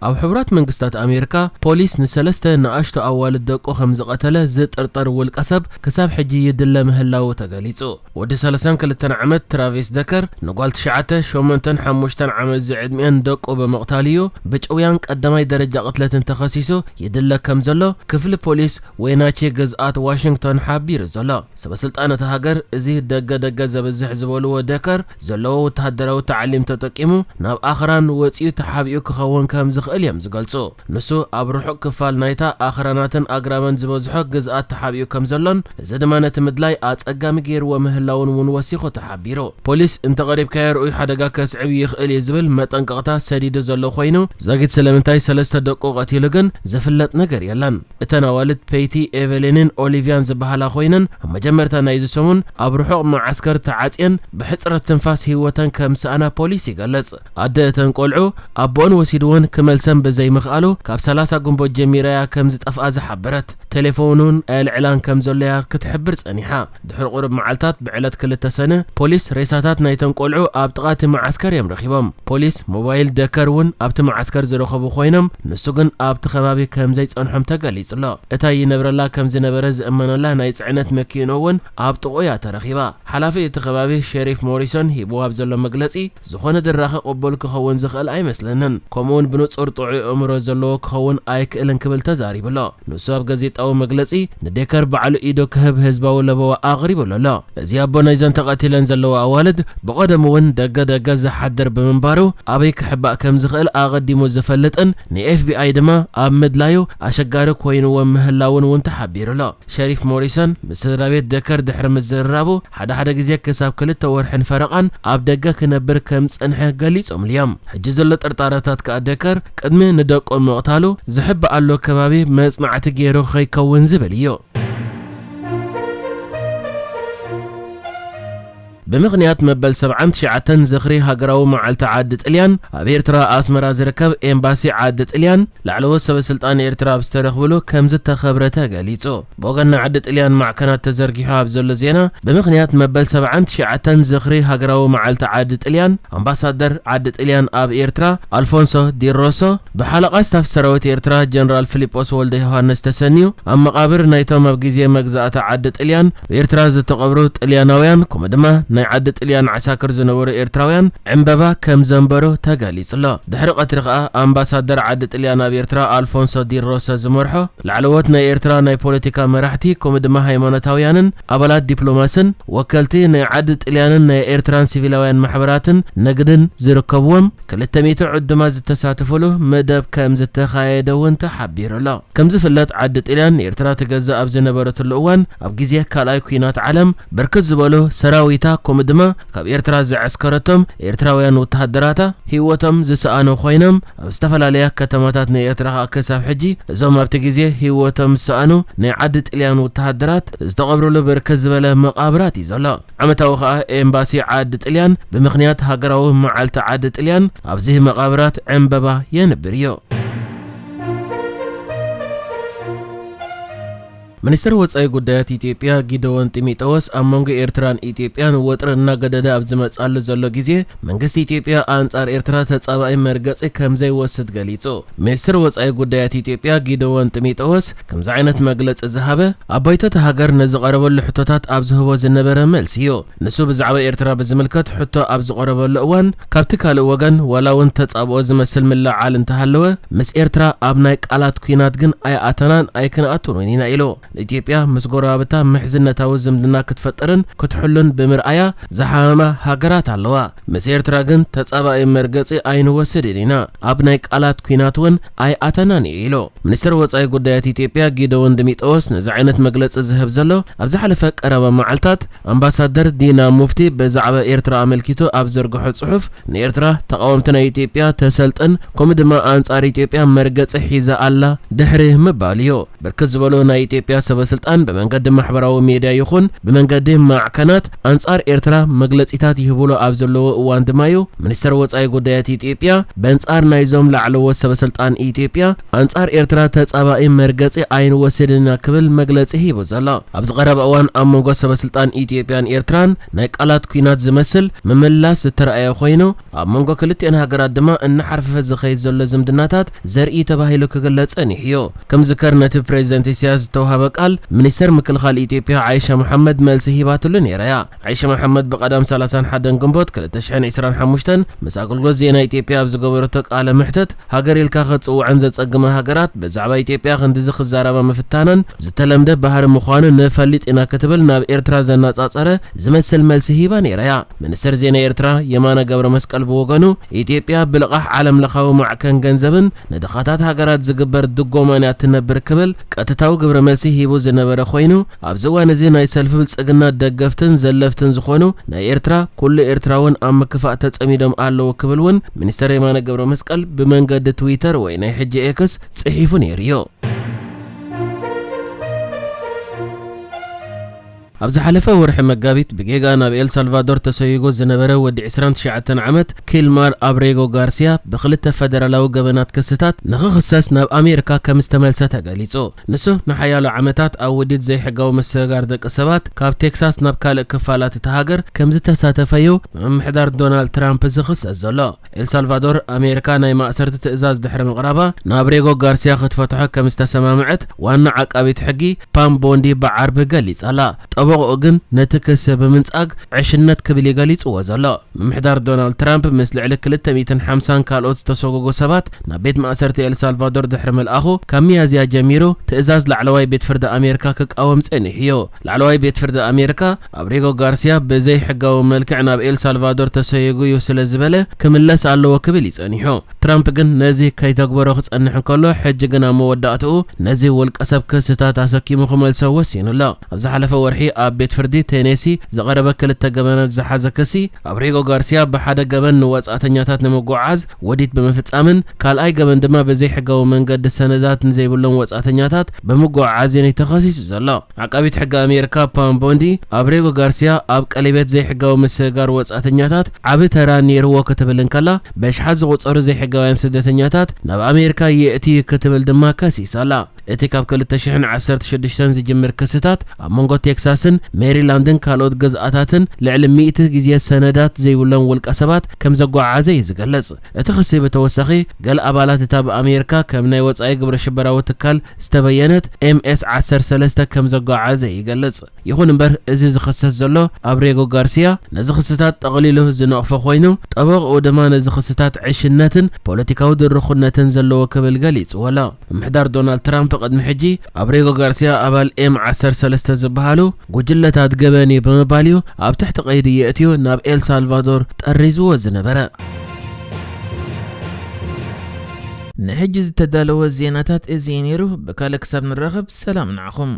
ኣብ ሕቡራት መንግስታት ኣሜሪካ፣ ፖሊስ ንሰለስተ ንኣሽቱ ኣዋልድ ደቁ ከም ዝቐተለ ዝጥርጠር ውልቀ ሰብ ክሳብ ሕጂ ይድለ ምህላዉ ተገሊጹ። ወዲ ሰላሳን ክልተን ዓመት ትራቪስ ደከር፣ ንጓል ትሽዓተ፣ ሸሞንተን ሓሙሽተን ዓመት ዝዕድሚአን ደቁ ብምቕታል እዩ ብጭውያን ቀዳማይ ደረጃ ቅትለትን ተኸሲሱ ይድለ ከም ዘሎ ክፍሊ ፖሊስ ወይናቼ ግዝኣት ዋሽንግቶን ሓቢሩ ዘሎ። ሰበስልጣን እታ ሃገር፣ እዚ ደገ ደገ ዘብዝሕ ዝበልዎ ደከር ዘለዎ ወተሃደራዊ ታዕሊም ተጠቂሙ ናብ ኣኽራን ወጺኡ ተሓቢኡ ክኸውን ከም ዝኽእል እዮም ዝገልጹ። ንሱ ኣብ ርሑቕ ክፋል ናይታ ኣኽራናትን ኣግራብን ዝበዝሖ ግዝኣት ተሓቢኡ ከም ዘሎን፣ እዚ ድማ ነቲ ምድላይ ኣጸጋሚ ገይርዎ ምህላውን እውን ወሲኹ ተሓቢሩ። ፖሊስ እንተቐሪብካዮ ርኡይ ሓደጋ ከስዕብ ይኽእል እዩ ዝብል መጠንቀቕታ ሰዲዱ ዘሎ ኮይኑ፣ ዛጊት ስለምንታይ ሰለስተ ደቁ ቀቲሉ ግን ዝፍለጥ ነገር የለን። እተን ኣዋልድ ፔይቲ፣ ኤቨሊንን ኦሊቪያን ዝበሃላ ኮይነን፣ ኣብ መጀመርታ ናይዚ ሰሙን ኣብ ርሑቕ መዓስከር ተዓጽየን ብሕጽረት ትንፋስ ህይወተን ከም ዝሰኣና ፖሊስ ይገልጽ። ኣደ እተን ቆልዑ፣ ኣቦኦን ወሲድወን ክመልሰን ብዘይምኽኣሉ፣ ካብ ሰላሳ ግንቦት ጀሚራ እያ ከም ዝጠፍኣ ዝሓበረት። ቴሌፎን እውን ኣየልዕላን ከም ዘሎ እያ ክትሕብር ጸኒሓ። ድሕሪ ቁሩብ መዓልታት፣ ብዕለት ክልተ ሰነ፣ ፖሊስ ሬሳታት ናይተን ቆልዑ ኣብ ጥቓ እቲ መዓስከር እዮም ረኺቦም። ፖሊስ ሞባይል ደከር እውን ኣብቲ መዓስከር ዝረኸቡ ኮይኖም፣ ንሱ ግን ኣብቲ ከባቢ ከም ዘይጸንሖም ተገሊጹ ኣሎ። እታ ይነብረላ ከም ዝነበረ ዝእመነላ ናይ ጽዕነት መኪንኡ እውን ኣብ ጥቕኡ እያ ተረኺባ። ሓላፊ እቲ ከባቢ ሸሪፍ ሞሪሶን ሂብዎ ኣብ ዘሎ መግለጺ፣ ዝኾነ ድራኸ ቅቡል ክኸውን ዝኽእል ኣይመስለንን፣ ከምኡውን ብንጹር ጥዑይ ኣእምሮ ዘለዎ ክኸውን ኣይክእልን ክብል ተዛሪቡ ኣሎ። ንሱ ኣብ ጋዜጣዊ መግለጺ፣ ንዴከር ባዕሉ ኢዱ ክህብ ህዝባዊ ለበዋ ኣቕሪቡሉ ኣሎ። እዚ ኣቦ ናይዘን ተቐቲለን ዘለዋ ኣዋልድ ብቐደሙ እውን ደገ ደገ ዝሓድር ብምንባሩ፣ ኣበይ ክሕባእ ከም ዝኽእል ኣቐዲሙ ዝፈልጥን ንኤፍቢኣይ ድማ ኣብ ምድላዩ ኣሸጋሪ ኮይንዎ ምህላውን እውን ተሓቢሩ ኣሎ። ሸሪፍ ሞሪሰን ምስ ስድራ ቤት ደከር ድሕሪ ምዝርራቡ፣ ሓደ ሓደ ግዜ ክሳብ ክልተ ወርሕን ፈረቓን ኣብ ደገ ክነብር ከም ዝጸንሐ ገሊጾምሉ እዮም። ሕጂ ዘሎ ጥርጣረታት ከኣ ደከር ቅድሚ ንደቆም ምቕታሉ ዝሕበኣሉ ከባቢ መጽናዕቲ ገይሩ ከይከውን ዝብል እዩ። ብምኽንያት መበል ሰብዓን ትሽዓተን ዝኽሪ ሃገራዊ መዓልቲ ዓዲ ጥልያን፣ ኣብ ኤርትራ ኣስመራ ዝርከብ ኤምባሲ ዓዲ ጥልያን ላዕለዎት ሰበ ስልጣን ኤርትራ ኣብ ዝተረኽብሉ ከም ዝተኸብረ ተገሊጹ። ብወገን ናይ ዓዲ ጥልያን ማዕከናት ተዘርጊሑ ኣብ ዘሎ ዜና፣ ብምኽንያት መበል ሰብዓን ትሽዓተን ዝኽሪ ሃገራዊ መዓልቲ ዓዲ ጥልያን፣ ኣምባሳደር ዓዲ ጥልያን ኣብ ኤርትራ ኣልፎንሶ ዲ ሮሶ ብሓለቓ ስታፍ ሰራዊት ኤርትራ ጀነራል ፊሊጶስ ወልደ ዮሃንስ ተሰንዩ፣ ኣብ መቓብር ናይቶም ኣብ ግዜ መግዛእቲ ዓዲ ጥልያን ኣብ ኤርትራ ዝተቐብሩ ጥልያናውያን፣ ከምኡ ድማ ናይ ዓዲ ጥልያን ዓሳክር ዝነበሩ ኤርትራውያን ዕምበባ ከም ዘንበሩ ተገሊጹ ኣሎ። ድሕሪ ቀትሪ ከኣ ኣምባሳደር ዓዲ ጥልያን ኣብ ኤርትራ ኣልፎንሶ ዲ ሮሶ ዝመርሖ ላዕለዎት ናይ ኤርትራ ናይ ፖለቲካ መራሕቲ፣ ከምኡ ድማ ሃይማኖታውያንን ኣባላት ዲፕሎማስን፣ ወከልቲ ናይ ዓዲ ጥልያንን ናይ ኤርትራን ሲቪላውያን ማሕበራትን ንግድን ዝርከብዎም ክልተ ሚእቲ ዕዱማት ዝተሳተፉሉ መደብ ከም ዝተኻየደ እውን ተሓቢሩ ኣሎ። ከም ዝፍለጥ፣ ዓዲ ጥልያን ንኤርትራ ትገዝእ ኣብ ዝነበረትሉ እዋን፣ ኣብ ግዜ ካልኣይ ኲናት ዓለም፣ ብርክት ዝበሉ ሰራዊታ፣ ከምኡ ድማ ካብ ኤርትራ ዘዐስከረቶም ኤርትራውያን ወተሃደራታ፣ ህይወቶም ዝሰኣኑ ኮይኖም፣ ኣብ ዝተፈላለያ ከተማታት ናይ ኤርትራ ከኣ ክሳብ ሕጂ እዞም ኣብቲ ግዜ ህይወቶም ዝሰኣኑ ናይ ዓዲ ጥልያን ወተሃደራት ዝተቐብሩሉ ብርክት ዝበለ መቓብራት እዩ ዘሎ። ዓመታዊ ከኣ ኤምባሲ ዓዲ ጥልያን ብምኽንያት ሃገራዊ መዓልቲ ዓዲ ጥልያን ኣብዚ መቓብራት ዕምበባ የንብር እዩ። ሚኒስትር ወጻኢ ጉዳያት ኢትዮጵያ ጊደዎን ጢሞቴዎስ፣ ኣብ መንጎ ኤርትራን ኢትዮጵያን ወጥሪ እናገደደ ኣብ ዝመጽኣሉ ዘሎ ግዜ፣ መንግስቲ ኢትዮጵያ ኣንጻር ኤርትራ ተጻባኢ መርገጺ ከም ዘይወስድ ገሊጹ። ሚኒስትር ወጻኢ ጉዳያት ኢትዮጵያ ጊደዎን ጢሞቴዎስ ከምዚ ዓይነት መግለጺ ዝሃበ፣ ኣብ ባይቶ እታ ሃገር ንዝቐረበሉ ሕቶታት ኣብ ዝህቦ ዝነበረ መልሲ እዩ። ንሱ ብዛዕባ ኤርትራ ብዝምልከት ሕቶ ኣብ ዝቐረበሉ እዋን፣ ካብቲ ካልእ ወገን ዋላ እውን ተጻብኦ ዝመስል ምልዕዓል እንተሃለወ፣ ምስ ኤርትራ ኣብ ናይ ቃላት ኲናት ግን ኣይኣተናን ኣይክንኣትውን ኢና ኢሉ። ኢትዮጵያ ምስ ጎረባብታ ምሕዝነታዊ ዝምድና ክትፈጥርን ክትሕሉን ብምርኣያ ዝሓመማ ሃገራት ኣለዋ። ምስ ኤርትራ ግን ተጻባኢ መርገጺ ኣይንወስድን ኢና፣ ኣብ ናይ ቃላት ኲናት እውን ኣይኣተናን እዩ ኢሉ። ሚኒስትር ወጻኢ ጉዳያት ኢትዮጵያ ጊደዎን ጢሞቴዎስ ነዚ ዓይነት መግለጺ ዝህብ ዘሎ፣ ኣብ ዝሓለፈ ቀረባ መዓልታት ኣምባሳደር ዲና ሙፍቲ ብዛዕባ ኤርትራ ኣመልኪቱ ኣብ ዘርግሖ ጽሑፍ፣ ንኤርትራ ተቓወምቲ ናይ ኢትዮጵያ ተሰልጥን፣ ከምኡ ድማ ኣንጻር ኢትዮጵያ መርገጺ ሒዛ ኣላ ድሕሪ ምባል እዩ። ብርክት ዝበሉ ናይ ኢትዮጵያ ሰበስልጣን ብመንገዲ ማሕበራዊ ሜድያ ይኹን ብመንገዲ ማዕከናት ኣንጻር ኤርትራ መግለጺታት ይህብሉ ኣብ ዘለዎ እዋን ድማ እዩ፣ ሚኒስተር ወጻኢ ጉዳያት ኢትዮጵያ በንጻር ናይዞም ላዕለዎት ሰበስልጣን ኢትዮጵያ ኣንጻር ኤርትራ ተጻባኢ መርገጺ ኣይንወስድን ኢና ክብል መግለጺ ሂቡ ዘሎ። ኣብዚ ቀረባ እዋን ኣብ መንጎ ሰበስልጣን ኢትዮጵያን ኤርትራን ናይ ቃላት ኲናት ዝመስል ምምላስ ዝተረኣየ ኮይኑ፣ ኣብ መንጎ ክልቲኣን ሃገራት ድማ እናሓርፈፈ ዝኸይድ ዘሎ ዝምድናታት ዘርኢ ተባሂሉ ክግለጽ ጸኒሑ እዩ። ከም ዝከር ነቲ ፕሬዚደንት ኢሳያስ ዝተውሃበ ቃል፣ ሚኒስተር ምክልኻል ኢትዮጵያ ዓይሻ መሓመድ መልሲ ሂባትሉ ነይራ እያ። ዓይሻ መሓመድ ብቐዳም ሰላሳን ሓደን ግንቦት ክልተ ሽሕን ዕስራን ሓሙሽተን ምስ ኣገልግሎት ዜና ኢትዮጵያ ኣብ ዝገበረቶ ቃለ ምሕተት፣ ሃገር ኢልካ ክትጽውዐን ዘጸግማ ሃገራት ብዛዕባ ኢትዮጵያ ክንድዚ ክዛረባ ምፍታነን ዝተለምደ ባህሪ ምዃኑ ንፈልጥ ኢና ክትብል ናብ ኤርትራ ዘነጻጸረ ዝመስል መልሲ ሂባ ነይራ እያ። ሚኒስተር ዜና ኤርትራ የማነ ገብረ መስቀል ብወገኑ፣ ኢትዮጵያ ብልቓሕ ዓለም ለኻዊ ማዕከን ገንዘብን ንድኻታት ሃገራት ዝግበር ድጎማን እያ ትነብር ክብል ቀጥታዊ ግብረ መልሲ ሂቡ ዝነበረ ኮይኑ፣ ኣብዚ እዋን እዚ ናይ ሰልፊ ብልጽግና ደገፍትን ዘለፍትን ዝኾኑ ናይ ኤርትራ ኩሉ ኤርትራውን ኣብ ምክፋእ ተጸሚዶም ኣለዉ ክብል እውን ሚኒስተር የማነ ገብረ መስቀል ብመንገዲ ትዊተር ወይ ናይ ሕጂ ኤክስ ጽሒፉ ነይሩ እዩ። ኣብ ዝሓለፈ ወርሒ መጋቢት ብጌጋ ናብ ኤል ሳልቫዶር ተሰይጉ ዝነበረ ወዲ ዕስራን ትሽዓተን ዓመት ኪልማር ኣብሬጎ ጋርሲያ ብክልተ ፈደራላዊ ገበናት ክስታት ንኽኽሰስ ናብ ኣሜሪካ ከም ዝተመልሰ ተገሊጹ። ንሱ ንሓያሎ ዓመታት ኣብ ውዲት ዘይሕጋዊ ምስግጋር ደቂ ሰባት ካብ ቴክሳስ ናብ ካልእ ክፋላት እታ ሃገር ከም ዝተሳተፈ እዩ ምምሕዳር ዶናልድ ትራምፕ ዝኽሰስ ዘሎ። ኤልሳልቫዶር፣ ኣሜሪካ ናይ ማእሰርቲ ትእዛዝ ድሕሪ ምቕራባ፣ ናብ ሬጎ ጋርሲያ ክትፈትሖ ከም ዝተሰማምዐት ዋና ዓቃቢት ሕጊ ፓም ቦንዲ ብዓርቢ ገሊጻ ኣላ። ጠበቕኡ ግን ነቲ ክሲ ብምንጻግ ዕሽነት ክብል እዩ ገሊጽዎ ዘሎ። ምምሕዳር ዶናልድ ትራምፕ ምስ ልዕሊ ክልተ ሚእትን ሓምሳን ካልኦት ዝተሰጎጉ ሰባት ናብ ቤት ማእሰርቲ ኤልሳልቫዶር ድሕሪ ምልኣኹ፣ ካብ ሚያዝያ ጀሚሩ ትእዛዝ ላዕለዋይ ቤት ፍርዲ ኣሜሪካ ክቃወም ጸኒሑ እዩ። ላዕለዋይ ቤት ፍርዲ ኣሜሪካ ኣብ ሬጎ ጋርሲያ ብዘይ ሕጋዊ መልክዕ ናብ ኤል ሳልቫዶር ተሰይጉ እዩ ስለ ዝበለ ክምለስ ኣለዎ ክብል እዩ ጸኒሑ። ትራምፕ ግን ነዚ ከይተግበሮ ክጸንሕ እንከሎ፣ ሕጂ ግን ኣብ መወዳእትኡ ነዚ ውልቀ ሰብ ክስታት ኣሰኪሙ ክመልሶ ወሲኑ ኣሎ። ኣብ ዝሓለፈ ወርሒ ኣብ ቤት ፍርዲ ቴኔሲ ዝቐረበ ክልተ ገበናት ዝሓዘ ክሲ፣ ኣብ ሬጎ ጋርሲያ ብሓደ ገበን ንወጻእተኛታት ንምጉዕዓዝ ወዲት ብምፍጻምን ካልኣይ ገበን ድማ ብዘይ ሕጋዊ መንገዲ ሰነዳት ንዘይብሎም ወጻእተኛታት ብምጉዕዓዝን እዩ ተኸሲሱ ዘሎ። ዓቃቢት ሕጊ ኣሜሪካ ፓም ቦንዲ ኣብ ሬጎ ጋርሲያ ኣብ ቀለቤት ዘይሕጋዊ ምስግጋር ወጻእተኛታት ዓቢ ተራ ነይርዎ ክትብል እንከላ፣ በሽሓት ዝቑጸሩ ዘይሕጋውያን ስደተኛታት ናብ ኣሜሪካ የእትዩ ክትብል ድማ ከሲሳ ኣላ። እቲ ካብ ክልተ ሽሕን ዓሰርተ ሽዱሽተን ዝጅምር ክስታት ኣብ መንጎ ቴክሳስን ሜሪላንድን ካልኦት ግዝኣታትን ልዕሊ ሚእቲ ግዜ ሰነዳት ዘይብሎም ውልቀ ሰባት ከም ዘጓዓዘ እዩ ዝገልጽ። እቲ ክሲ ብተወሳኺ ገለ ኣባላት እታ ብኣሜሪካ ከም ናይ ወጻኢ ግብረ ሽበራዊ ትካል ዝተበየነት ኤም ኤስ ዓሰርተ ሰለስተ ከም ዘጓዓዘ ይገልጽ። ይኹን እምበር፣ እዚ ዝኽሰስ ዘሎ ኣብ ሬጎ ጋርሲያ ነዚ ክስታት ጠቕሊሉ ዝነቕፎ ኮይኑ፣ ጠበቕኡ ድማ ነዚ ክስታት ዕሽነትን ፖለቲካዊ ድርኹነትን ዘለዎ ክብል ገሊጽዎ ኣሎ። ምምሕዳር ዶናልድ ትራምፕ ቅድሚ ሕጂ ኣብ ሬጎ ጋርሲያ ኣባል ኤም ዓሰርተ ሰለስተ ዝበሃሉ ጉጅለታት ገበን እዩ ብምባል እዩ ኣብ ትሕቲ ቀይዲ የእትዩ ናብ ኤል ሳልቫዶር ጠሪዝዎ ዝነበረ። ንሕጂ ዝተዳለወ ዜናታት እዚ እዩ ነይሩ። ብካልእ ክሳብ ንራኸብ፣ ሰላም ንዓኹም።